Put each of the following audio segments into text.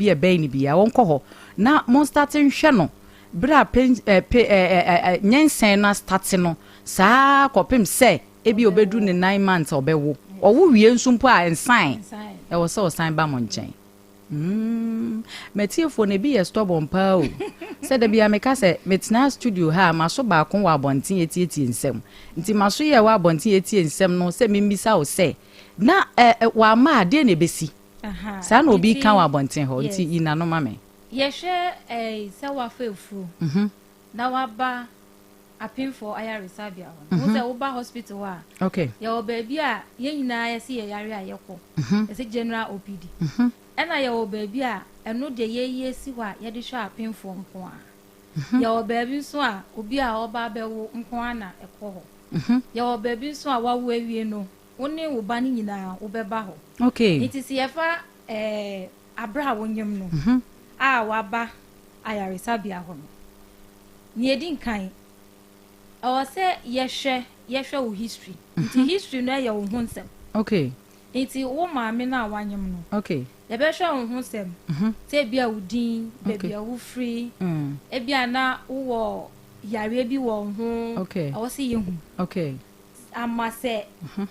baabi a ɛbɛn no biara, wɔnkɔ hɔ na mon start nhwɛ no berɛ a pen eh, pe eh, eh, eh, eh, nyɛnsɛn no astart no saa kɔpem sɛ ebi obɛduru ne 9 months a ɔbɛwo. Ɔwo wie nso mpo a, nsan ɛwɔ sɛ ɔsan ba mo nkyɛn. Matiefoɔ no ebi yɛ stubborn paa o. Sɛ da bia meka sɛ metena studio ha a, maso baako wɔ abɔnten etietie nsɛm, nti maso yɛ wɔ abɔnten etie nsɛm no sɛ membisa wo sɛ na ɛ wama adeɛ na ebesi saa na obi ka wɔ abɔnten hɔ, nti yi n'ano ma me. Yɛhwɛ sɛ wafa efuru na waba apemfoɔ ayaresabea hɔ no, wo sɛ woba hospital hɔ a, yɛwɔ baabi a yɛn nyinaa yɛsi yɛ yare a yɛkɔ, yɛsɛ general OPD, ɛna yɛwɔ baabi a ɛno deɛ yɛyi esi hɔ a yɛde hwɛ apemfoɔ nko a. Yɛwɔ baabi nso a obi a ɔba abɛwo nko a na ɛkɔ hɔ. Yɛwɔ baabi nso a wawo awie no, wo ne wo ba no nyinaa wobɛba hɔ. Nti sɛ yɛfa abere a wonyim no a waba ayaresabea hɔ no, nea edi nkan ɛwɔ sɛ yɛhwɛ wo history. Nti history no ɛyɛ wo ho nsɛm. Nti wo maame no a wanyim no, yɛbɛhwɛ wo ho nsɛm sɛ ebi a wo din, baabi a wofiri, ebi a na wowɔ yareɛ bi wɔ wo ho, ɛwɔ sɛ yɛhu ama sɛ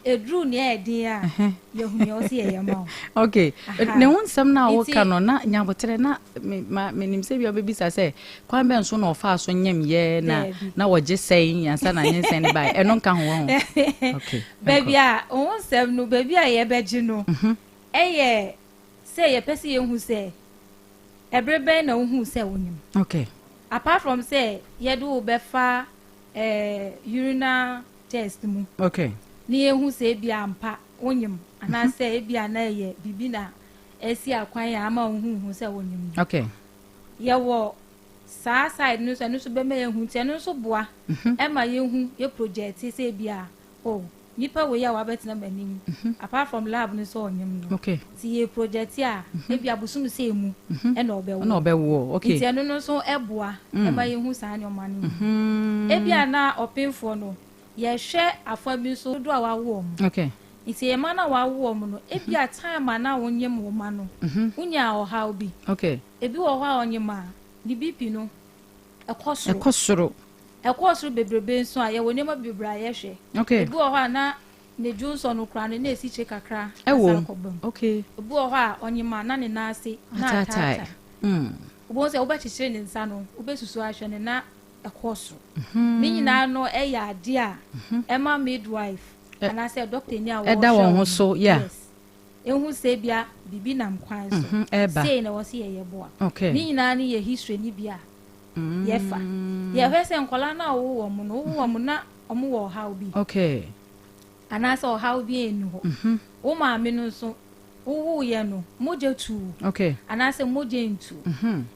eduru nea ɛden a, yɛhu nea ɛwɔ sɛ yɛyɛ ma wo. Okay, ne ho nsɛm no a woka no na nyabotrɛ na menim sɛ bia wobɛbisa sɛ kwan bɛn so na ɔfaa so nyam yɛ na Daabi. Na wɔgye sɛn ansa na nyensɛn no bae. Ɛno nka ho wɔ ho? Okay. Baabi a wo ho nsɛm no, baabi a yɛbɛgye no, ɛyɛ sɛ yɛpɛ sɛ yɛhu sɛ ɛbere bɛn na wohu sɛ wonyim. Apart from sɛ yɛde wo bɛfa urinary test mu ne yɛhu sɛ ebi ampa wonyim anaasɛ ebi a na ɛyɛ biribi na ɛsi akwan a ama wohuhu sɛ wonyim no, yɛwɔ saa side no nso, ɛno nso bɛma yɛhu. Nti ɛno nso boa ɛma yɛhu yɛ project sɛ ebi a, oh, nipa wei a wabɛtena m'anim, apart from lab no sɛ ɔnyim no, nti yɛ project a ebi abosom sɛ emu ɛna ɔbɛwo. Ɛna ɔbɛwoɔ, okay. Nti ɛno no nso ɛboa ɛma yɛhu saa nneɛma no mu. Ebi a na ɔpemfoɔ no, yɛhwɛ afa bi nso dodoɔ a wawo wɔn. Nti yɛma no a wawo wɔn no, ebi a time a na wonyim wo ma no, wonya ɔhaw bi. Ebi wɔ hɔ a ɔnyim a ne BP no ɛkɔ soro. Ɛkɔ soro. Ɛkɔ soro bebrebe nso a, yɛwɔ nneɛma bebree a yɛhwɛ. Ebi wɔ hɔ a na ne dwonsɔ no koraa no na esi kyire kakra ɛwɔ asa akɔ bam. Ebi wɔ hɔ a ɔnyim a na ne nan ase na ataatae. Ataatae. Wobɛhu sɛ wobɛkyekyere ne nsa no, wobɛsusu ahwɛ no na ɛkɔ soro. Ne nyinaa no ɛyɛ adeɛ a ɛma midwife anaasɛ doctor ni a ɛda wɔrehwɛ wɔn ho no so, yeah. Yes, ehu sɛ bia biribi nam kwan so ɛba. Sei na wɔsi yɛyɛ boa. Ne nyinaa no yɛ history ni bi a yɛfa yɛhwɛ sɛ nkɔlaa no a wɔwɔ wɔn no, wɔwɔ wɔn na wɔn wɔ ɔhaw bi anaasɛ ɔhaw bi ɛnni hɔ. Wo maame no nso, wowoyɛ no, mogya tuu anaasɛ mogya ntu?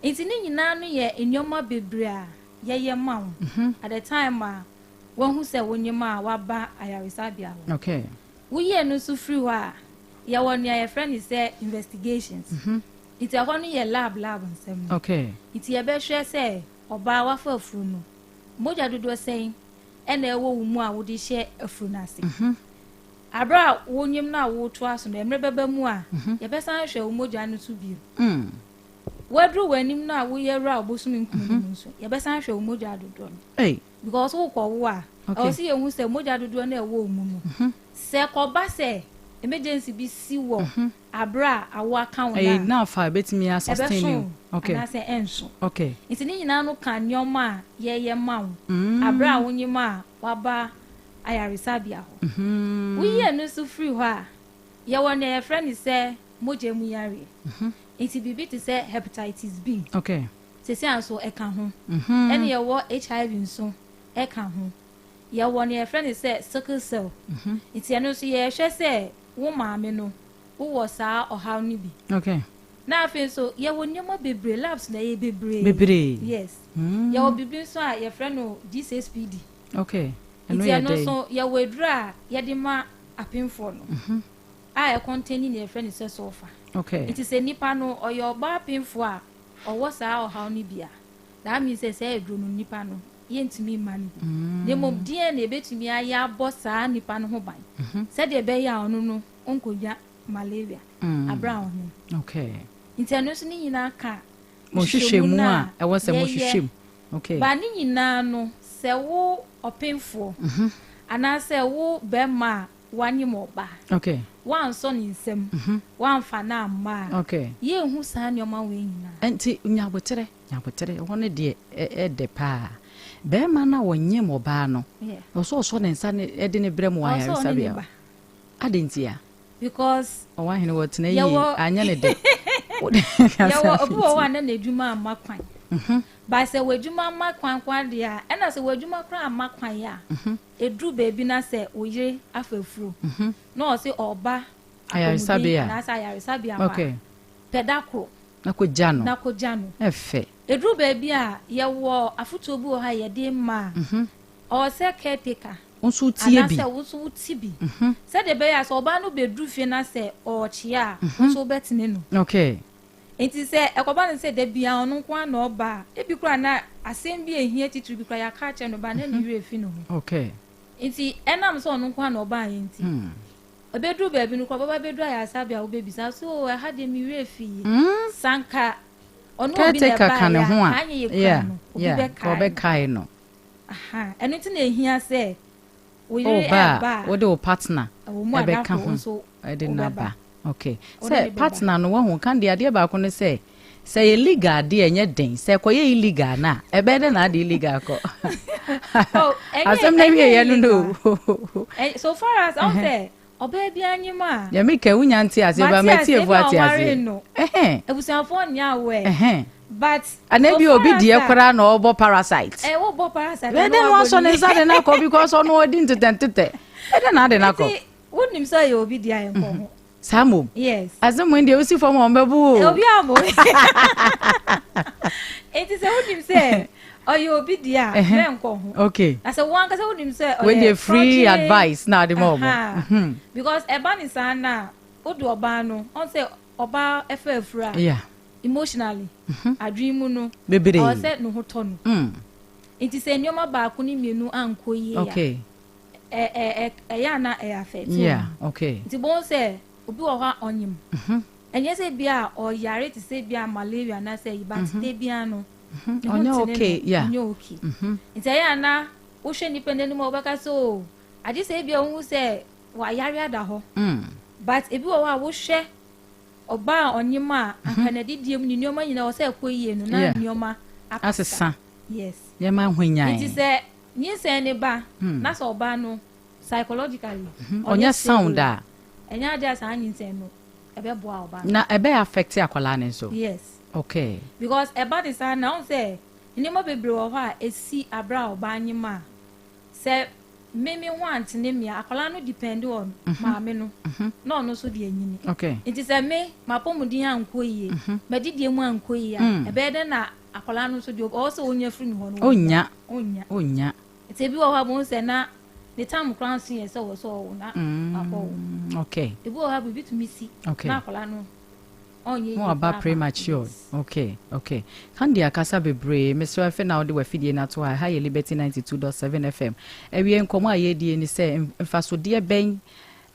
Nti ne nyinaa no yɛ nneɛma bebree a yɛyɛ ma wo at the time a wahu sɛ wonyim a waba ayaresabea hɔ. Woyie no nso firi hɔ a, yɛwɔ nea yɛfrɛ no sɛ investigations. Nti ɛhɔ no yɛ lab nsɛm no. Nti yɛbɛhwɛ sɛ ɔbaa wafa afuru no, mogya dodoɔ sɛn ɛna ɛwɔ wo mu a wode hyɛ afuru no ase. Abere a wonyim no a wotoa so no, mmerɛ bɛba mu a yɛbɛsan hwɛ wo mogya no so bio. Waduru w'anim no a woyɛ wura a wobosome 9 no mu nso, yɛbɛsan hwɛ wo mogya dodoɔ no because wokɔwo a, ɛwɔ sɛ yɛhu sɛ mogya dodoɔ no a ɛwɔ wo mu no, sɛ kɔba sɛ emergency bi si wɔ abere a awo aka wo ɛyɛ no a, enough a ebetumi asustain ɛbɛso you. Anaasɛ ɛnso. Nti ne nyinaa no ka nneɛma a yɛyɛ ma wo abere a wonyim a waba ayaresabea hɔ. Woyi ɛno nso firi hɔ a, yɛwɔ nea yɛfrɛ no sɛ mogya mu yareɛ. Nti biribi te sɛ hepatitis B sɛsi a nso ɛka ho, ɛne yɛwɔ HIV nso ɛka ho. Yɛwɔ nea yɛfrɛ no sɛ sickle cell. Nti ɛno nso yɛhwɛ sɛ wo maame no wowɔ saa ɔhaw no bi. Na afei nso yɛwɔ nneɛma bebree, labs na ɛyɛ bebree. Bebree. Yes. Yɛwɔ biribi nso a yɛfrɛ no G6PD. Ɛno Nti yɛ ɛno dɛn? nso yɛwɔ aduro a yɛde ma apemfoɔ no a ɛcontain nea yɛfrɛ no sɛ sulfur. Nti sɛ nipa no ɔyɛ ɔbaa apemfoɔ a ɔwɔ saa ɔhaw no bi a, that means sɛ saa aduro no nipa no yɛntumi mma no bi, na mmom deɛ na ebɛtumi ayɛ abɔ saa nipa no ho ban sɛdeɛ ɛbɛyɛ a ɔno no ɔnkɔnya malaria abere a ɔnyem. Nti ɛno nso ne nyinaa ka Mo nhwehwɛmu a ɛwɔ sɛ mohwehwɛ mu. Okay. Ba ne nyinaa no, sɛ wo ɔpemfoɔ anaasɛ wo bɛrima a wanyem ɔbaa, woansɔ ne nsam, woamfa no amma a, yɛnhu saa nneɛma wei nyinaa. Nti nyaboterɛ, nyaboterɛ, ɛhɔ no deɛ ɛdɛ paa. Bɛrima no a ɔnyem ɔbaa no, ɔsɛ ɔsɔ ne nsa ne de ne brɛ mu wɔ ayaresabea. Adɛn ntia? Because ɔwɔ ahene wɔ tena yie, anyɛ ne dɛ. Yɛwɔ obi wɔ hɔ a na n'adwuma amma kwan. But sɛ w'adwuma amma kwan koraa deɛ a, ɛna sɛ w'adwuma koraa amma kwan a, ɛduru baabi na sɛ wo yere afa afuro na ɔse ɔreba apɔmuden anaasɛ ayaresabea hɔ a, pɛ da koro na kɔgya no. Na kɔgya no. Ɛfɛ. Ɛduru baabi a, yɛwɔ afotuo bi wɔ hɔ a yɛde ma a, ɔwɔ sɛ caretaker Wo nso wotie bi. Anaasɛ wo nso wote bi. Sɛdeɛ ɛbɛyɛ a sɛ ɔbaa no bɛduru fie na sɛ ɔrekyea a, wo nso wobɛtene no. Okay. Nti sɛ ɛkɔba no sɛ da biara ɔno nko ara na ɔba a, ebi koraa na asɛm bi a ɛhia titiriw bi koraa yɛaka akyerɛ no ba na ne werɛ afi ne ho. Okay. Nti ɛnam sɛ ɔno nko ara na ɔbaeɛ nti, ɛbɛduru baabi no koraa ɔbɛba bɛduru ayaresabea a wobɛbisa sɛ, oh, ɛha deɛ me werɛ fii. Sɛ anka ɔne obi na Caretaker ka ne ɛbaeɛ ho a, a, anka anyɛ yie koraa yeah, no, obi yeah, bɛkae no. ɔbɛkae no. Aha, ɛno nti na ehia sɛ wo yere Woba a, ɛreba a, wode wo partner ɛwɔ mu ɛbɛka adako ho nso de no wobɛba. aba. Okay. Wode ne Sɛ bɛba. partner no wahu kan deɛ adeɛ baako ne sɛ sɛ yɛ legal deɛ ɛnyɛ den sɛ ɛkɔyɛ illegal no a ɛbɛyɛ dɛ na ade illegal kɔ. Oh, ɛnyɛ Asɛm no ɛnyɛ awieɛ no no illegal. o. So far as ɔn sɛ ɔbaa bi anyim a. Deɛ meka wonya nte aseɛ ba Mate aseɛ matiefoɔ bi a ate ɔnwaree aseɛ. no. Ɛhɛn. Abusuafoɔ nyɛ aware. Ɛhɛn. But Ana so bi obi far as deɛ a koraa na ɔbɔ parasite. Ɛ wobɔ parasite Bɛyɛ a dɛ na na wabɔ wasɔ ne ne nsa de no akɔ because ɔno ɔdi ntetɛ ntetɛ. Bɛyɛ dɛ na ade no akɔ. Nti wonim sɛ ɔyɛ obi deɛ a ɛnkɔ ho. Saa mmom. Yes. Asɛm wei deɛ wosi fam a wɔbɛbo o. Obi ammo. Nti sɛ wonim sɛ ɔyɛ obi deɛ a mɛnkɔ ho. Okay. Na sɛ wo ankasa wonim sɛ Wei ɔyɛ deɛ free fraudulent. advice na ade ma wɔn. Aha. Because ɛba ne saa na wode ɔbaa no ɔn sɛ ɔbaa ɛfa afura a. Yeah. Emotionally. Adwene mu no. Bebree. Ɔwɔ sɛ ne ho tɔ no. Nti sɛ nneɛma baako ne mmienu ankɔ yie a. Okay. Ɛyɛ a na ɛyɛ affect wɔn. Yeah, okay. Nti bohu sɛ obi wɔ hɔ a ɔnyem. Ɛnyɛ sɛ bi a ɔyare te sɛ bi a malaria anaasɛ ayi but da biara no ne ho Ɔnyɛ ntene okay, no, yeah. ɔnyɛ okay. Nti ɛyɛ a na wohwɛ nipa no anim a wobɛka sɛ o agye sɛ ebi a wohu sɛ wayare ada hɔ. But ebi wɔ hɔ a wohwɛ ɔbaa a ɔnyem a anka n'adidie mu ne nneɛma nyinaa wɔ sɛ ɛkɔ yie no na nneɛma asesa. Asesa. Yes. Nneɛma ahwanyan. Nti sɛ nyinsɛn ne ba na sɛ ɔbaa no psychologically ɔnyɛ sound a, ɛnyɛ adeɛ a saa nyinsɛn no ɛbɛboa ɔbaa no. Na ɛbɛyɛ affect akwadaa no nso. Yes. Okay. Because ɛba ne saa na ɔn sɛ nneɛma bebree wɔ hɔ a esi abere a ɔbaa nyem a sɛ me me ho antene me a akwadaa no depend on maame no na ɔno nso de anyini. Okay. Nti sɛ me m'apɔmuden ankɔ yie, m'adidie mu ankɔ yie a, ɛbɛyɛ dɛ na akwadaa no nso deɛ ɔwɔ sɛ ɔnya firi me hɔ no ɔnnya. Ɔnnya. Ɔnnya. Nti ebi wɔ hɔ a bohu sɛ na ne tam koraa nso yɛ sɛ ɔwɔ sɛ ɔwo na wakɔ wo. Okay. Ebi wɔ hɔ a biribi tumi si na akwadaa no ɔnyɛ yie Mo aba koraa ma. premature. Yes. Okay, okay. Candy akasa bebree. Mesrɛ afei na wode w'afidie no ato ha. Ha yɛ Liberty 92.7 FM. Awie nkɔmmɔ a yɛredie ne sɛ mfasodeɛ bɛn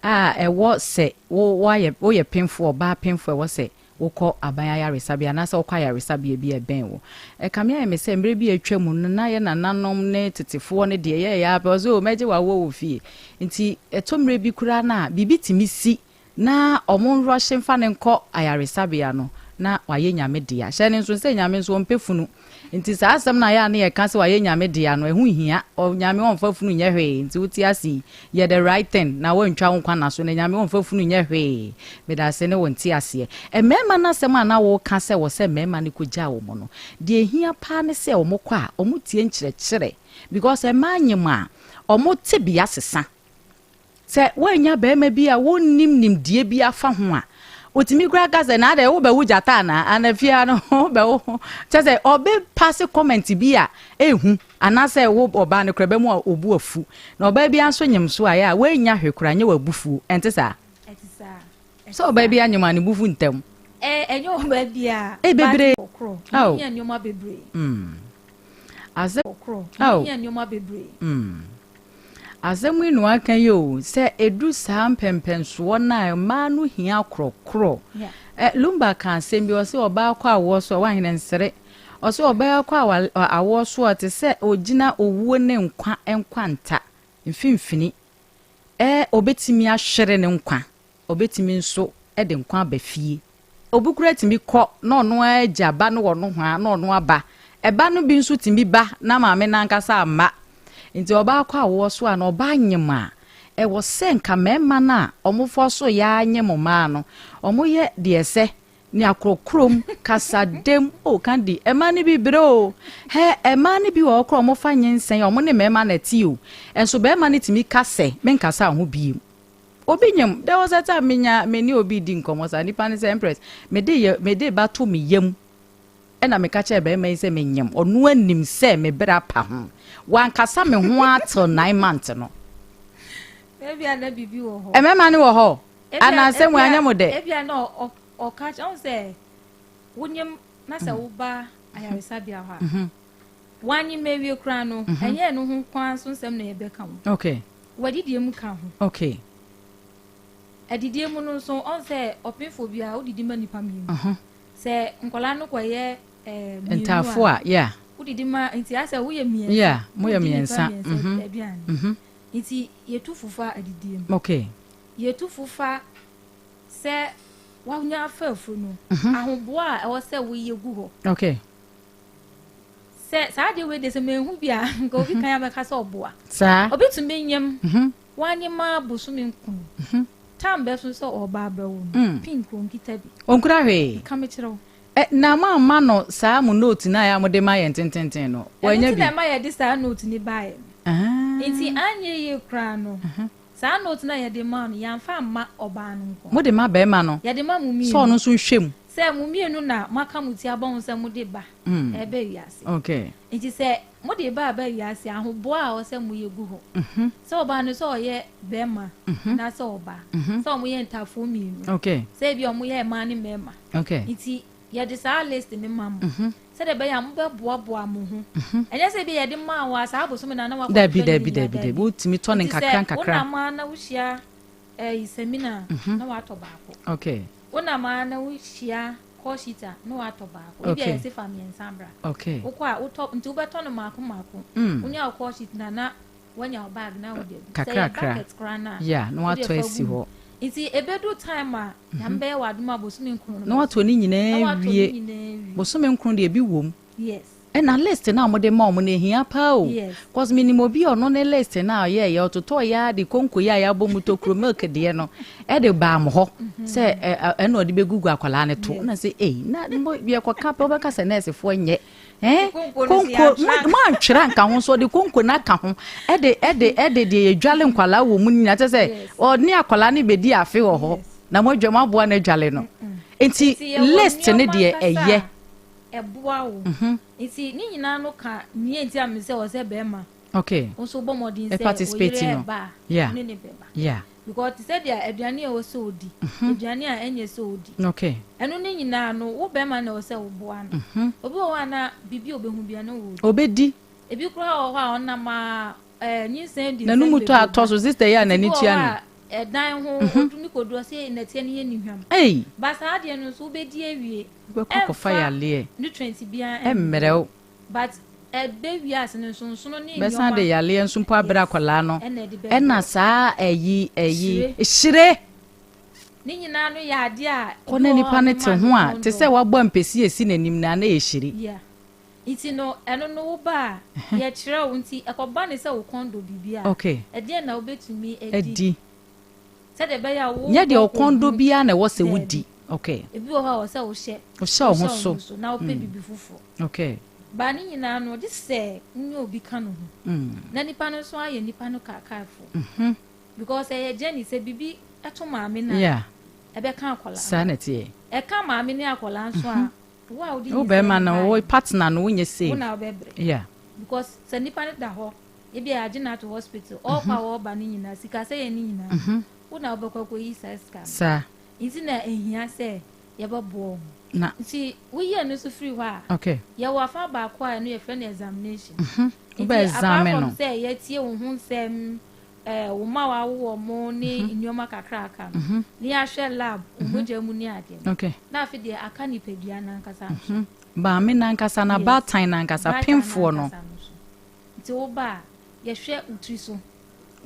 a ɛwɔ sɛ wo woayɛ woyɛ pemfoɔ, ɔbaa pemfoɔ ɛwɔ sɛ wokɔ aban ayaresabea anaasɛ wokɔ ayaresabea bi a ɛbɛn wo. Ɛkame ayɛ me sɛ mmerɛ bi a atwa mu no na yɛ nananom ne tetefoɔ no deɛ yɛyɛ ara pɛ ɔsɛ o mɛgye w'awoɔ wɔ fie. Nti ɛtɔ mmerɛ bi koraa no a biribi tumi si na ɔmo nrɔhye mfa no nkɔ ayaresabea no na wayɛ Nyame dea. Hyɛ no nso sɛ Nyame nso ɔmpɛ funu. Nti saa asɛm no a ɛyɛ a na yɛka sɛ wayɛ Nyame dea no ɛho nhia. Nyame ɔmfa funu nyɛ hwee. Nti wote ase yi, yɛ the right thing na woantwa wo nkwa nna so na Nyame ɔmfa funu nyɛ hwee. Medase ne wo nteaseɛ. Mmarima no asɛm a na woka sɛ wɔ sɛ mmarima no kɔgyaa wɔn no, deɛ ɛhia paa ne sɛ wɔkɔ a wɔtie nkyerɛkyerɛ because mmaa nyem a wɔn tebea sesa. Sɛ woannya barima bi a wonnim nimdeɛ bi afa ho a, otumi koraa ka sɛ, na adɛn wobɛwo gyata anaa? Ana fie ha no wobɛwo? Kyɛ sɛ ɔbɛpase comment bi a ɛhu anaasɛ wo ɔbaa no koraa bɛmu a obu afu. Na ɔbaa bi nso nyem so a yɛ a woannya hwee koraa nyɛ w'abufuo. Ɛnte saa? Ɛte saa. Sɛ ɔbaa bi anyem a ne bo fu ntɛm. Ɛnyɛ ɔbaa biara. Ee bebree. But korɔ. Ao. Yɛ nneɛma bebree. Asɛm. Korɔ. Ao. Yɛ nneɛma bebree. Asɛm yi na waka yi o, sɛ ɛdu saa mpɛnpɛnsoɔ no a mmaa no hia korɔkorɔ. Lumba ka asɛm bi, ɔse ɔbaa kɔ awoɔ so a, wahene nsere. Ɔse ɔbaa kɔ awoɔ so a, te sɛ ogyina owuo ne nkwa nkwanta mfimfini. Ɔbɛtumi ahwere ne nkwa, ɔbɛtumi nso de nkwa aba fie. Obi koraa tumi kɔ na ɔno ara agya ba no wɔ nohoa na ɔno aba. Ɛba no bi nso tumi ba na maame no ankasa amma. Nti ɔbaa kɔ awoɔ so a na ɔbaa nyem a, ɛwɔ sɛ nka mmarima no a wɔfa so yɛ ara nyem mmaa no, wɔyɛ deɛ ɛsɛ ne akorɔkorɔm, kasadam, oh Candy, mmaa no bi brɛ o. Hɛ, mmaa no bi wɔ hɔ koraa a wɔfa nyinsɛn a wɔne mmarima na ɛte o. Nso barima no tumi ka sɛ, menkasa wo ho bio. Obi nyem, there was a time menya me ne obi redi nkɔmmɔ saa, nipa no sɛ, Empress, mede yɛ, mede ba to me yam ɛna meka kyerɛɛ barima yi sɛ menyem, ɔno anim sɛ me bere apa ho. Wankasa me ho ara till 9 months no. Ebia na biribi wɔ hɔ. Mmarima no wɔ hɔ? Anaasɛ wɔn anyɛ mo dɛ? Ebia na ɔka kyerɛ ɔn sɛ wonyem na sɛ woba ayaresabea hɔ a, wanyem awie koraa no, ɛnyɛ ɛno ho kwan so nsɛm na yɛbɛka ho. Wadidie mu ka ho. Adidie mu no nso, ɔn sɛ ɔpemfo biara wodidi ma nipa mmienu. Sɛ nkwadaa no kɔyɛ mmienu Ntaafo a, yeah. Wodidi ma nti asɛ woyɛ mmiɛnsa. Yeah, moyɛ Wodidi nipa mmiɛnsa. mmiɛnsa aduane. Nti yɛtu fo fa adidie mu. Yɛtu fo fa sɛ wanya afa afuru no, ahoboa a ɛwɔ sɛ woyɛ gu hɔ. Sɛ saa adeɛ wei deɛ, sɛ mehu bi a, nka obi kan abɛka sɛ ɔboa. Saa. Obi tumi nyam wanyem a bosome 9, tam bɛ so sɛ ɔba abɛwo no, pink onkita bi. Onkura hwee. Nka mekyerɛ wo. Na mo amma no saa mo note no a ɛyɛ a mode ma yɛn tententen no, Ɛno wanya nti bi? na ɛma yɛde saa note ni baeɛ no. Nti anyɛ yie koraa no, saa note no a yɛde maa no, yɛamfa amma ɔbaa no nko. Mode ma barima no Yɛde ma mo sɛ mmienu. ɔno nso nhwɛ mu. Sɛ mo mmienu na moaka mo ti abɔ ho sɛ mode ba ɛreba wiase. Nti sɛ mode ba aba wiase, ahoboa a ɛwɔ sɛ moyɛ gu hɔ. Sɛ ɔbaa no sɛ ɔyɛ bɛrima anaasɛ ɔbaa. Sɛ ɔmo yɛ ntafoɔ mmienu. Sɛ ebi a ɔmo yɛ mmaa ne mmarima. Nti yɛde saa list ne ma mo. Sɛdeɛ ɛbɛyɛ a mobɛboaboa mo ho. Ɛnyɛ sɛ ebi yɛde maa wo a, saa bosome na wakɔ. Dabi, dabi, dabi, dabi, wotumi tɔ ne Nti nkakra sɛ nkakra. wonam a na wohyia ɛyi samina na watɔ baako. Wonam a na wohyia call sheet a na watɔ baako. Ebi a yɛsi fa mmiɛnsa bra. Wokɔ a wotɔ, nti wobɛtɔ no maako maako. Wonya wo call sheet na wanya wo bag na wode agu. Sɛ yɛ Kakrakra. bucket koraa na Na wode watɔ afa asi gu mu. hɔ. Nti ebedu time a Nyame bɛyɛ w'adom a bosome 9 no Na bɛso. watɔ ne Na nyinaa watɔ ne wie. nyinaa wie. Bosome 9 deɛ, ebi wɔ mu. Ɛna list no a mode ma ɔmo no ehia paa o. Cause minim obi a ɔno ne list no a ɔyɛɛyɛ, ɔtotɔɔ yɛ ara de konko yi a yɛabɔ mu tokuro milk deɛ no ɛde baa mo hɔ sɛ ɛna ɔde bɛgugu akwadaa no to. Na sɛ ei, na mo yɛkɔka pɛ, wobɛka sɛ nɛɛsefoɔ nyɛ Konko no so konko yɛantwerɛ mo antwerɛ anka ho nso, ɔde konko no aka ho, ɛde deɛ yɛdwale nkwalaa wɔ mu no nyinaa kyɛ sɛ ɔne akwadaa no bɛdi afe wɔ hɔ na mo adwa mo aboa no adwale no. Nti Nti yɛwɔ list no nneɛma deɛ ankasa ɛyɛ. a ɛboa wo. Nti ne nyinaa no ka nea nti a me sɛ wɔ sɛ bɛrima nso bɔ mmɔden sɛ participate oyere no. ɛba a ne ne bɛba. Because te sɛ deɛ aduane a ɛwɔ sɛ odi, aduane a ɛnyɛ sɛ odi, ɛno ne nyinaa no, wo bɛrima na ɛwɔ sɛ woboa no. Obi wɔ hɔ a na biribi a obehu bia no wɔ Obɛdi. Ebi koraa wɔ hɔ a ɔnam a nyinsɛn di N'anum nsɛm tɔ atɔ so, sister yi a Nti bi n'ani wɔ tua hɔ no. a ɛdan ho otumi kodu ɔsɛ nnɛteɛ no yɛ ne hwam. Ei. Ba saa adeɛ no nso wobɛdi awie. Wobɛkɔ akɔfa yareɛ. Nutrient biara Ɛmmerɛ wo. But ɛbɛ wiase no nsonsono ne Bɛsan de nneɛma yareɛ nso mpo abrɛ akwadaa no. Ɛna ɛde bɛbrɛ. Ɛna saa ɛyi hyire. Ne nyinaa no yɛ adeɛ a Kɔ na nipa no te ho a, te sɛ wabɔ mpɛsi esi n'anim na na yɛ hyire. Yeah. Nti no ɛno no, wo ba a yɛkyerɛ wo, nti ɛkɔba ne sɛ wo kɔn dɔ biribi a, ɛdeɛn na wobɛtumi adi Adi. sɛdeɛ ɛbɛyɛ a wo Nyɛ deɛ nkɔ ɔkɔn dɔ kɔhu. biara na ɛwɔ sɛ Daabi. wodi. Ebi wɔ hɔ a wɔ sɛ wohyɛ Wohyɛ wo ho so. so na wopɛ biribi foforɔ. Ba ne nyinaa no, gye sɛ wonyɛ obi ka no ho na nipa no nso ayɛ nipa no kaakaefo because ɛyɛ journey. Sɛ biribi ɛto maame no a, ɛbɛka akwadaa. Saa na ɛteɛ. Ɛka maame ne akwadaa nso a, wo a wode Wo bɛrima no, wo partner no, wonyɛ safe. Wo na wobɛbrɛ. Because sɛ nipa no da hɔ, ebi a yɛagye no ato hospital, ɔrekɔ a wɔreba no nyinaa, sika sɛ yɛ ne nyinaa, wo na wobɛkɔ akɔyi saa sika no. Saa. Nti na ehia sɛ yɛbɛboa wo. Na Nti woyɛ no nso firi hɔ a, yɛwɔ afa baako a ɛno yɛfrɛ no examination. Nti Wobɛ apart examine from no. sɛ yɛtie wo ho nsɛm, Wo mma a wɔawo wɔn ne nneɛma kakra aka no, ne yɛahwɛ lab, wo mogya mu ne adeɛ no. Na afei deɛ aka nipadua no ankasa nso. Maame no ankasa no, abaatan no ankasa, pemfoɔ no. Nti woba a, yɛhwɛ wo tiri so.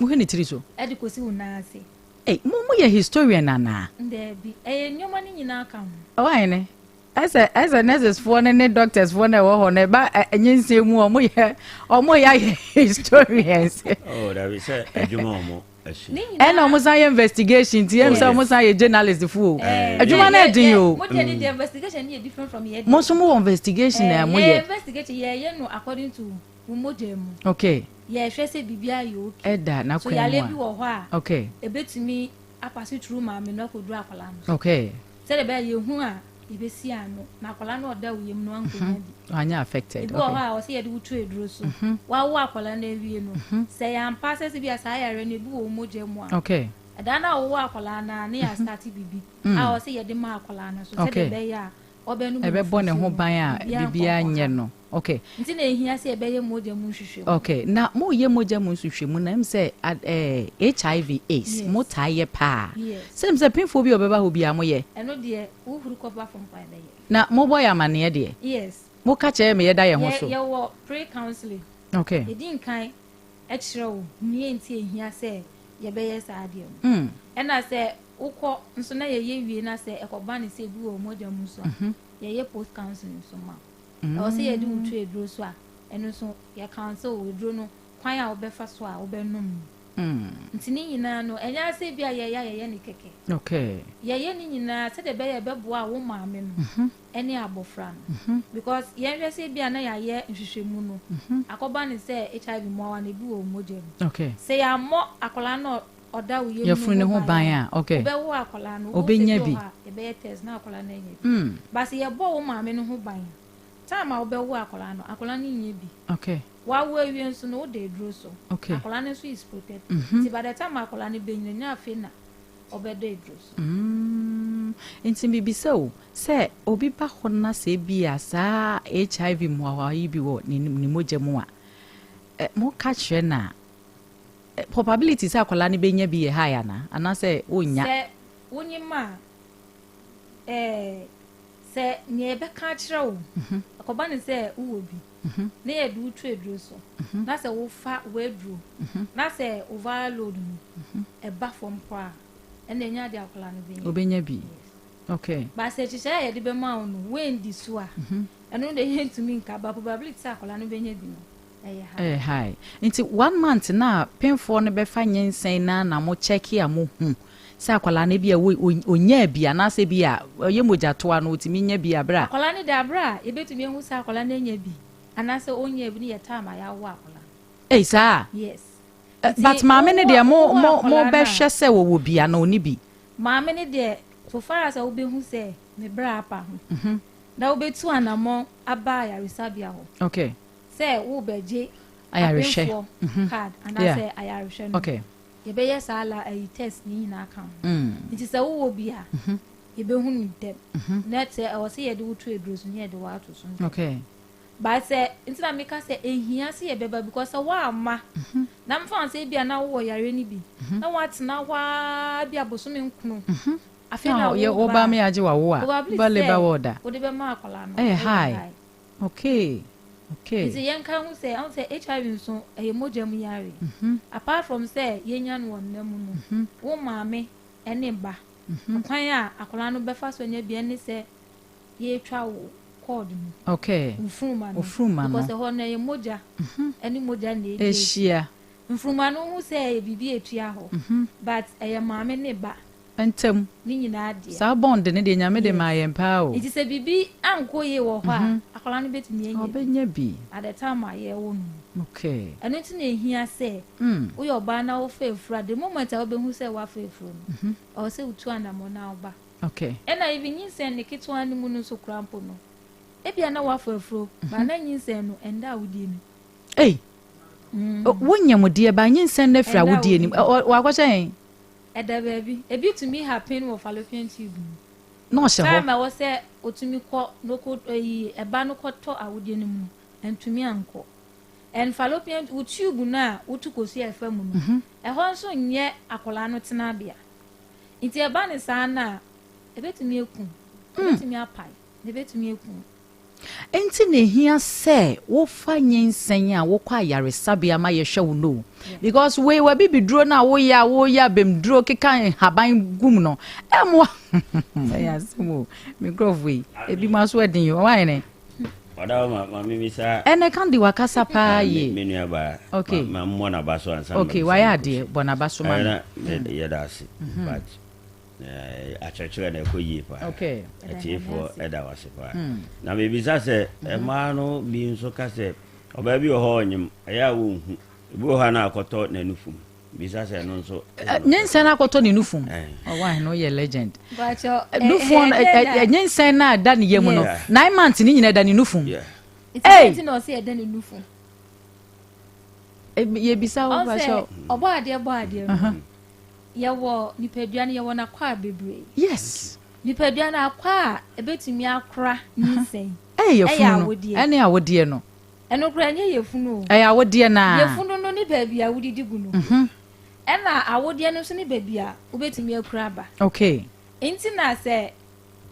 Mohwɛ ne tiri so? Ɛde kɔsi wo nan ase. Ei, mo moyɛ historian anaa? Daabi, ɛyɛ nneɛma no nyinaa ka ho. Why ne? Ɛsɛ ɛsɛ nurses foɔ no ne doctors foɔ no ɛwɔ hɔ no ɛba nyinsɛn mu ɔmo yɛ ɔmo yɛ ayɛ historians. Oh, dabi sɛ adwuma ɔmo asua. Ɛna ɔmo san yɛ investigation ti ɛmu sɛ ɔmo san yɛ journalist fo o. Adwuma no ɛdin o. Mo deɛ de investigation yɛ different from yɛ deɛ. Mo nso mo wɔ investigation na mo yɛ. Yɛ investigation yɛ yɛ no according to wo mogya mu. Okay. Yɛ hwɛ sɛ biribi ayɛ okay. Ɛda n'akwan mu a. So yare bi wɔ hɔ a. Okay. Ebetumi apase through maame no akɔduru akwadaa no so. Okay. Sɛdeɛ ɛbɛyɛ a yɛhu a yɛbɛsi ano na akwadaa no a ɔda wo yam no ankɔnya bi. Wanyɛ affected. Ebi wɔ hɔ a ɔsɛ yɛde wo to aduro so. Wawo akwadaa no awie no, sɛ yɛampa sɛ sɛ bi a saa yareɛ no ebi wɔ wo mogya mu a, Okay. ɛda no a wowɔ akwadaa no a ne yɛ astate biribi a ɔsɛ yɛde ma akwadaa no so sɛdeɛ ɛbɛyɛ a ɔbɛnom Ɛbɛbɔ ne ho nufosuo no, ban a biribiara biribiara nkɔ nyɛ nkɔha. no. Okay. Nti na ehia sɛ yɛbɛyɛ mogya mu nhwehwɛmu. Okay. Na moyɛ mogya mu nhwehwɛmu na ɛm sɛ HIV AIDS Yes. mo taa yɛ paa. Yes. Sɛ m sɛ pemfoɔ bi a ɔbɛba hɔ biara moyɛ. Ɛno deɛ wohuru kɔba fam kwan bɛyɛ. Na mobɔ yɛ amanneɛ deɛ. Yes. Moka kyerɛ me yɛda yɛn ho so. Yɛwɔ pre-counseling. Okay. Yɛdi nkan kyerɛ wo nea nti ehia sɛ yɛbɛyɛ saa adeɛ no. Ɛna sɛ wokɔ nso na yɛyɛ wie na sɛ ɛkɔba ne sɛ ebi wɔ mogya mu nso a, yɛyɛ post counseling nso ma wo. Ɛwɔ sɛ yɛde wo to aduro so a, ɛno nso yɛ counsel wo aduro no kwan a wobɛfa so a wobɛnom no. Nti ne nyinaa no, ɛnyɛ asɛ bi a yɛyɛ a yɛyɛ ne kɛkɛ. Yɛyɛ ne nyinaa sɛdeɛ ɛbɛyɛ ɛbɛboa wo maame no ɛne abɔfra no. Because yɛnhwɛ sɛ bi a na yɛayɛ nhwehwɛmu no, akɔba ne sɛ HIV mmoawa no ebi wɔ wo mogya mu. Sɛ yɛammɔ akwadaa no ɔda wo yam Yɛfunu ne ho ban a, okay. Wobɛwo akwadaa no, Obɛnya wobɛhu sɛ bi. bi wɔ hɔ a yɛbɛyɛ test na akwadaa no anya bi. But sɛ yɛbɔ wo maame no ho ban a, time a wobɛwo akwadaa no, akwadaa no nyɛ bi. Wawo awie nso no, wode aduro so. Akwadaa no nso is protected. Nti by the time akwadaa no bɛnyina, nya afei na ɔbɛda aduro so. Nti bibisa o, sɛ obi ba hɔ na sɛ bi a saa HIV mmoawa yi bi wɔ ne mogya mu a, moka kyerɛ na probability sɛ akwadaa no bɛnya bi yɛ high ana anaasɛ ɔnnya? Sɛ wonyim a, sɛ nea yɛbɛka akyerɛ wo, ɛkɔba ne sɛ wowɔ bi, na yɛde wo to aduro so, na sɛ wofa w'aduro, na sɛ wo viral load no ɛba fam koraa, ɛna ɛnya de akwadaa no bɛnya. Obɛnya bi. Okay. But sɛ nhyehyɛeɛ a yɛde bɛma wo no, woandi so a, ɛno de yɛntumi nka, but probability sɛ akwadaa no bɛnya bi no, ɛyɛ high. Ɛyɛ high. Nti 1 month na pemfoɔ no bɛfa nyinsɛn na mo check a mo hu sɛ akwadaa no bi a ɔnya bi anaasɛ bi a ɔyɛ mogyatoa no ɔtumi nya bi abere a. Akwadaa no de abere a yɛbɛtumi ahu sɛ akwadaa no anya bi anaasɛ ɔnya bi no yɛ time a yɛawo akwadaa no. Ei saa. Yes. But maame no deɛ mo bɛhwɛ sɛ wɔwɔ bi ana ɔni bi. Maame no deɛ, so far as a wobɛhu sɛ ne bra apa ho na wobɛtu anammɔn aba ayaresabea hɔ sɛ wobɛgye ayarehwɛ apemfoɔ card anaasɛ ayarehwɛ no, yɛbɛyɛ saa la ayi test ne nyinaa ka ho. Nti sɛ wowɔ bi a, yɛbɛhu no ntɛm na sɛ ɛwɔ sɛ yɛde wo to aduro so ne yɛde wo ato so ntɛm. But sɛ nti na meka sɛ ehia sɛ yɛbɛba, because sɛ woamma na mfa wo sɛ ebia na wowɔ yare no bi na woatena hɔ ara bi abosome 9, afei na woba woba me agye wawo a probability ba labour sɛ ward a wode bɛma akwadaa no ɛyɛ high. Okay. Nti yɛnka ho sɛ ɔho sɛ HIV nso ɛyɛ mogya mu yare. Apart from sɛ yɛnya no wɔ nna mu no, wo maame ne ba, kwan a akwadaa no bɛfa so anya bi ne sɛ yɛtwa wo cord no, mfuruma no, Ofuruma no. because ɛhɔ no ɛyɛ mogya ɛne mogya na ɛdi Ehyia. Mfuruma no ho sɛ ɛyɛ biribi etua hɔ, but ɛyɛ maame ne ba Ntɛm. ne nyinaa deɛ. Saa bond ne deɛ Nyame de maa yɛn paa o. Nti sɛ biribi ankɔ yie wɔ hɔ a, akwadaa no bɛtumi anya bi Ɔbɛnya bi. at the time a yɛwɔ no mu. Ɛno nti na ehia sɛ woyɛ ɔbaa na wofa efuru a, the moment a wobɛhu sɛ woafa efuru no, ɛwɔ sɛ wotu anammɔ na woba. Ɛna even nyinsɛn ne ketewa no mu no nso kora mpo no, ebia na woafa afuro ba na nyinsɛn no ɛnda a wodie no. Ei. Wonyɛ mo deɛ ba nyinsɛn no afiri Ɛnda a awodie nim. wodie mu. Wakɔhyɛ yɛn. Ɛda baabi, ebi tumi happen wɔ fallopian tube mu. Na ɔhyɛ hɔ. Time a ɛwɔ sɛ otumi kɔ no kɔ ɛyi ɛba no kɔtɔ awodie no mu no, ɛntumi ankɔ. And fallopian wo tube no a wotu kosua ɛfa mu no, ɛhɔ nso nyɛ akwadaa no tenabea. Nti ɛba ne saa no a, ɛbɛtumi aku, ɛbɛtumi apae, na ɛbɛtumi aku. Enti na ehia sɛ wofa nyinsɛn a wokɔ ayaresabea ma yɛhwɛ wo no because wei wabibiduro no a woyɛ a woyɛ abɛmduro keka nhaban gum no ɛmmoa. Ɛyɛ asɛm o, me nkurɔfoɔ yi ebi mo aso ɛden o, ɔwɔ ayɛ Ɔda ma ma mi bisa. Ɛnɛ kandi wakasa paa yie. Me nua ba. Okay. Ma mmɔ n'aba so ansa. Okay, wayɛ adeɛ bɔ n'aba so ma mi. Ɛna yɛ da ase. But akyerɛkyerɛ na ɛkɔ yie paa. Okay. Atiefoɔ ɛda wase paa. Na mebisa sɛ mmaa no bi nso ka sɛ ɔbaa bi wɔ hɔ ɔnyem ɛyɛ a wɔnhu ebi wɔ hɔ a na akɔtɔ n'anufum. Bisa sɛ ɛno nso. Nyinsɛn no akɔtɔ ne nufum. Ɔwɔ ahene ɔyɛ legend. Nufoɔ no nyinsɛn no a ɛda ne yam no 9 months ne nyinaa ɛda ne nufum. Ee. Nti na ɔsɛ ɛda ne nufum. Yɛbisa wo bakyɛ. Ɔbɔ adeɛ bɔ adeɛ no. Yɛwɔ nipadua no yɛwɔ n'akɔ a bebree. Nipadua no akɔ a ebetumi akora nyinsɛn. Ɛyɛ yɛfunu no ɛne awodeɛ no. Ɛno koraa nyɛ yɛfunu o. Ɛyɛ awodeɛ naa. Yɛfunu no ne baabi a wodidi gu no. Ɛna awodeɛ no nso ne baabi a wobɛtumi akura aba. Nti na sɛ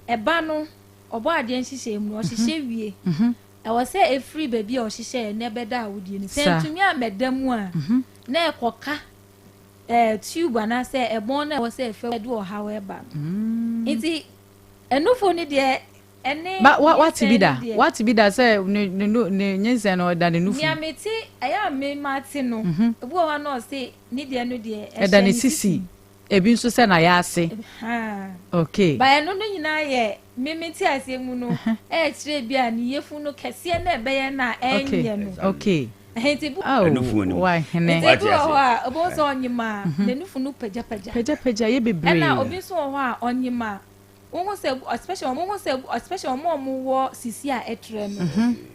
ɛba no ɔbɔ adeɛ nhyehyɛ mu no ɔhyehyɛ wie. Ɛwɔ sɛ efiri baabi a ɔhyehyɛ na ɛbɛda awodeɛ no. Sɛ ntumi amɛda mu a na ɛkɔka tube anaasɛ ɛbɔn na ɛwɔ sɛ ɛfɛ ɛde ɔhaw ɛba no. Nti ɛnufo no deɛ ɛne Ba wa wate bi da wate bi da sɛ ne ne ne nyinsɛn no ɔda ne nufu. Nea mete ɛyɛ a me ma te no ebi wɔ hɔ na ɔse ne deɛ no deɛ ɛhyɛ ɛda ne sisi ebi nso sɛ na yɛ ase. Okay. Ba ɛno no nyinaa yɛ me te aseɛ mu no ɛɛkyerɛ bi a ne yefu no kɛseɛ na ɛbɛyɛ na ɛnyɛ no. Okay. Nti bu Ɛnufu no mu. Wahene. Nti ebi wɔ hɔ a ebi nso ɔnyim a n'enufu no pagyapagya. Pagyapagya yɛ bebree. Ɛna obi nso wɔ hɔ a ɔnyim a wohu sɛ especially wɔn ho sɛ especially wɔn a wɔwɔ sisi a ɛtrɛ no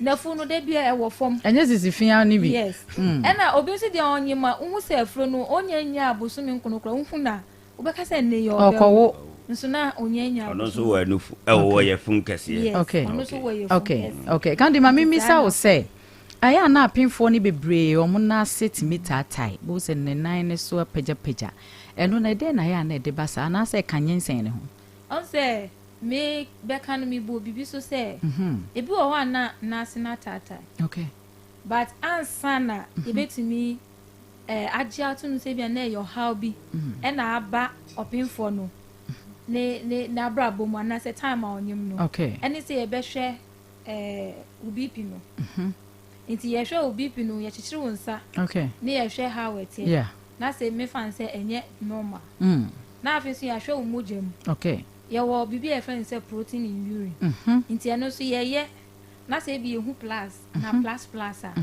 n'afu no de bi a ɛwɔ fam. Ɛnyɛ sisi fia ni bi. Yes, ɛna obi nso deɛ ɔnyim a wohu sɛ afuro no onye nya abosomi nkono koraa wohu na wobɛka sɛ ne yɛ ɔkɔwo nso na onye nya. Ɔno nso wɔ anufu ɛwɔ yɛ fun kɛseɛ. Yes, ɔno nso wɔ yɛ fun kɛseɛ. Okay, kandi maame misa wo sɛ ɛyɛ a na apemfoɔ no bebree wɔn nan ase tumi taatae bo sɛ ne nan ne so apagyapagya ɛno na ɛdɛn na ɛyɛ a na ɛde ba saa anaasɛ ɛka nyinsɛn ne ho? Ɔn sɛ me bɛka no me bɔ bibi so sɛ ebi wɔ hɔ a na n'ase na ataatae. But ansa na ebetumi agye ato no sɛ bi a na ɛyɛ ɔhaw bi ɛna aba ɔpemfoɔ no ne ne n'abrabɔ mu anaasɛ time a ɔnyim no. Ɛne sɛ yɛbɛhwɛ wo BP no. Nti yɛhwɛ wo BP no yɛkyekyere wo nsa. Ne yɛhwɛ how ɛteɛ. Na sɛ mefa n sɛ ɛnyɛ normal. Na afei nso yɛahwɛ wo mogya mu. Yɛwɔ biribi a yɛfrɛ no sɛ protein in urine. Nti ɛno nso yɛyɛ na sɛ ebi yɛhu plus na plus plus a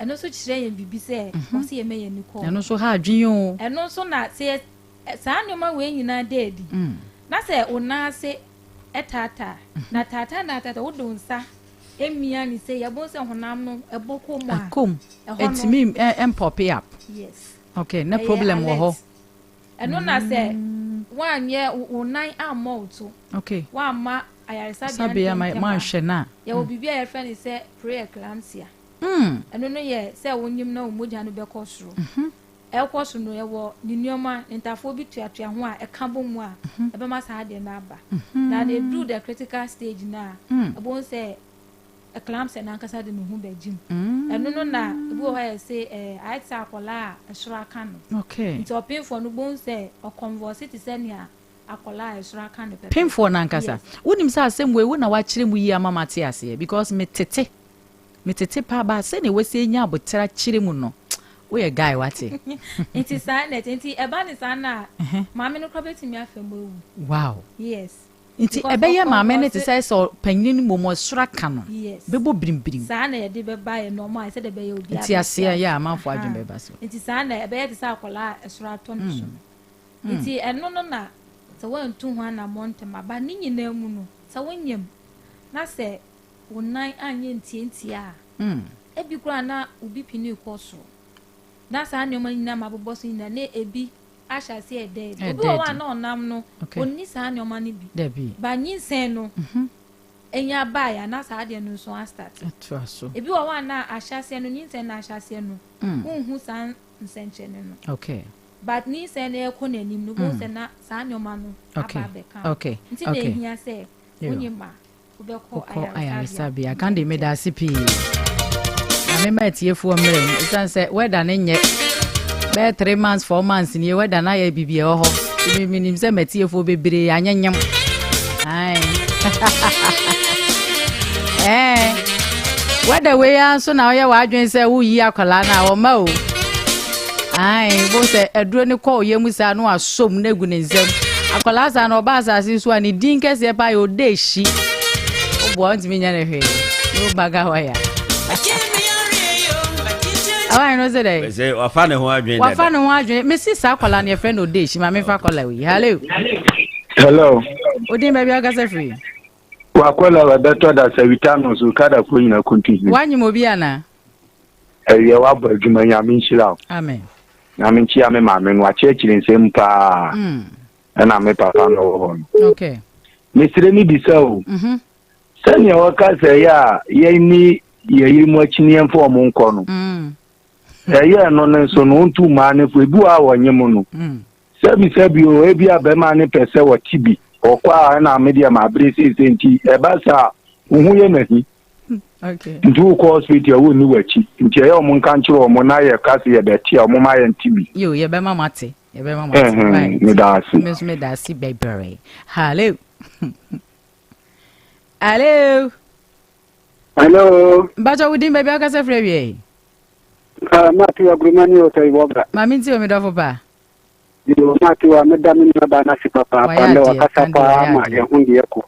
ɛno nso kyerɛ yɛn biribi sɛ ɔsɛ yɛmɛ yɛn ni kɔɔ. Ɛno nso ha adwene o. Ɛno nso na sɛ saa nneɛma wei nyinaa da adi na sɛ wo nan ase ɛtaataa na taataa na taataa wode wo nsa emia ne sɛ yɛbɔ sɛ honam no ɛbɔ kɔn mu a ɛkɔm ɛtumi ɛmpop up. Yes. Okay, na problem wɔ hɔ. Ɛno na sɛ woanyɛ wo nan ammɔ wo to. Woamma ayaresabea ntɛm a na yɛwɔ biribi a yɛfrɛ no sɛ pre-eclampsia. Ɛno no yɛ sɛ wonyim na wo mogya no bɛkɔ soro. Ɛkɔ so no yɛwɔ ne nneɛma ne ntafoɔ bi tuatua ho a ɛka bɔ mu a ɛbɛma saa adeɛ no aba. Na de duru the critical stage na ɛbɛn sɛ eclampsia n'ankasa de ne ho bɛgye mu. Ɛno no na ebi wɔ hɔ a yɛsɛ ayɛ te sɛ akwadaa a ɛsoro aka no. Nti ɔpemfoɔ no bohu sɛ ɔconvulse te sɛ nea akwadaa a ɛsoro aka no pɛpɛ. Pemfoɔ n'ankasa wonim sɛ asɛm wei wo na wakyerɛ mu yie ama ma te aseɛ because metete paa ba sɛnea wɔsi enya abotire kyerɛ mu no woyɛ guy wate. Nti saa na ɛte nti ɛba ne saa na maame no koraa bɛtumi afɛ mu ewu. Yes. Nti ɛbɛyɛ maame no te sɛ panyin no mmom ɔsoro aka no. Yes. Bɛbɔ birimbirim. Saa na yɛde bɛba yɛ nɔɔma a sɛdeɛ ɛbɛyɛ obi nti aseɛ yɛ amanfoɔ adwene bɛba so. Nti saa na ɛbɛyɛ te sɛ akwadaa a ɛsoro atɔ ne so no. Nti ɛno no na sɛ wɔntu ho anammɔ ntɛm aba ne nyinaa mu no sɛ wonyam na sɛ wo nan anyɛ ntiantia a ebi koraa na wo BP no kɔ soro na saa nneɛma nyinaa ma abobɔ so nyinaa na ebi ahyɛ ase ɛdɛ ebi obi wɔ hɔ a na ɔnam no onni saa nneɛma no bi ba nyinsɛn no. Enya baeɛ a na saa adeɛ no nso astarte. Ɛtoa so. Ebi wɔ hɔ a na ahyɛaseɛ no, nyinsɛn no ahyɛaseɛ no, wonhu saa nsɛnkyerɛnne no. But nyinsɛn no ɛrekɔ n'anim no, wobɛhu sɛ na saa nneɛma no aba abɛka ho. Nti na ɛhia sɛ wonyim a wobɛkɔ Wokɔ ayaresabea. ayaresabea. Candy, meda ase pii. Na mema atiefoɔ mmerɛ mu. Ɛsiane sɛ weather no nyɛ bɛyɛ 3 months, 4 months nie, weather no ayɛ biribi ɛwɔ hɔ. Nti menim sɛ matiefoɔ bebree anyenyem. Ae. Weather wei ara nso na ɔyɛ w'adwene sɛ woyi akwadaa no a ɔma o. Ae, bo sɛ aduro no kɔ ɔyɛ mu saa na wasɔ mu na egu ne nsam. Akwadaa saa na ɔba asase so a ne din kɛseɛ paa yɛ ɔda ehyi. Woboa ntumi nyɛ ne hwee. Ne wo baga waya. Awan no sɛ dɛ. Sɛ wafa ne ho adwene dada. Wafa ne ho adwene. Mesi saa akwadaa no yɛfrɛ no ɔda ehyi. Maame fa akwadaa yi. Hello. Hello. Odin baabi akasa firi. Wakɔla wabɛtɔ da sɛ wita no so kada kuro nyina konti. Wanyim obi ana? Ɛyɛ wabɔ adwuma, Nyame nhyira wo. Amen. Nyame nkyia me maame no, wakyerɛkyerɛ nsɛm paa. Ɛna me papa no wɔ hɔ no. Mesrɛ me bisa o. Sɛnea wɔka sɛ ɛyɛ a yɛnni yɛyere mu akyi ne yɛmfa ɔmo nkɔ no. Ɛyɛ no no nso no wontu mmaa no fo, ebi wɔ a wɔnye mo no. Sɛbi sɛbi o, ebi a bɛrima ne pɛ sɛ wɔte bi. Ɔkɔ a ɛna me deɛ mabere seesei nti ɛba saa wo ho yɛ n'ahi. Nti wokɔ hospital a wonni w'akyi. Nti ɛyɛ ɔmo nka nkyerɛ ɔmo na yɛka sɛ yɛbɛte a ɔmo ma yɛnte bi. Yo, yɛbɛma mo ate. Yɛbɛma mo ate. Right. Meda ase. Me nso meda ase bebree. Hello. Hello. Hello. Mpakyɛ wo din, baabi akasa firi awie? Maate aguruma ne ɔsɛ ìwọ bra. Maame nti omi dɔfo pa. Yo, maate wa meda me nua baa n'ase papaapa Wayɛ ndɛ adeɛ, wakasa Candy paa wayɛ ma adeɛ. yɛn ho deɛ kɔ.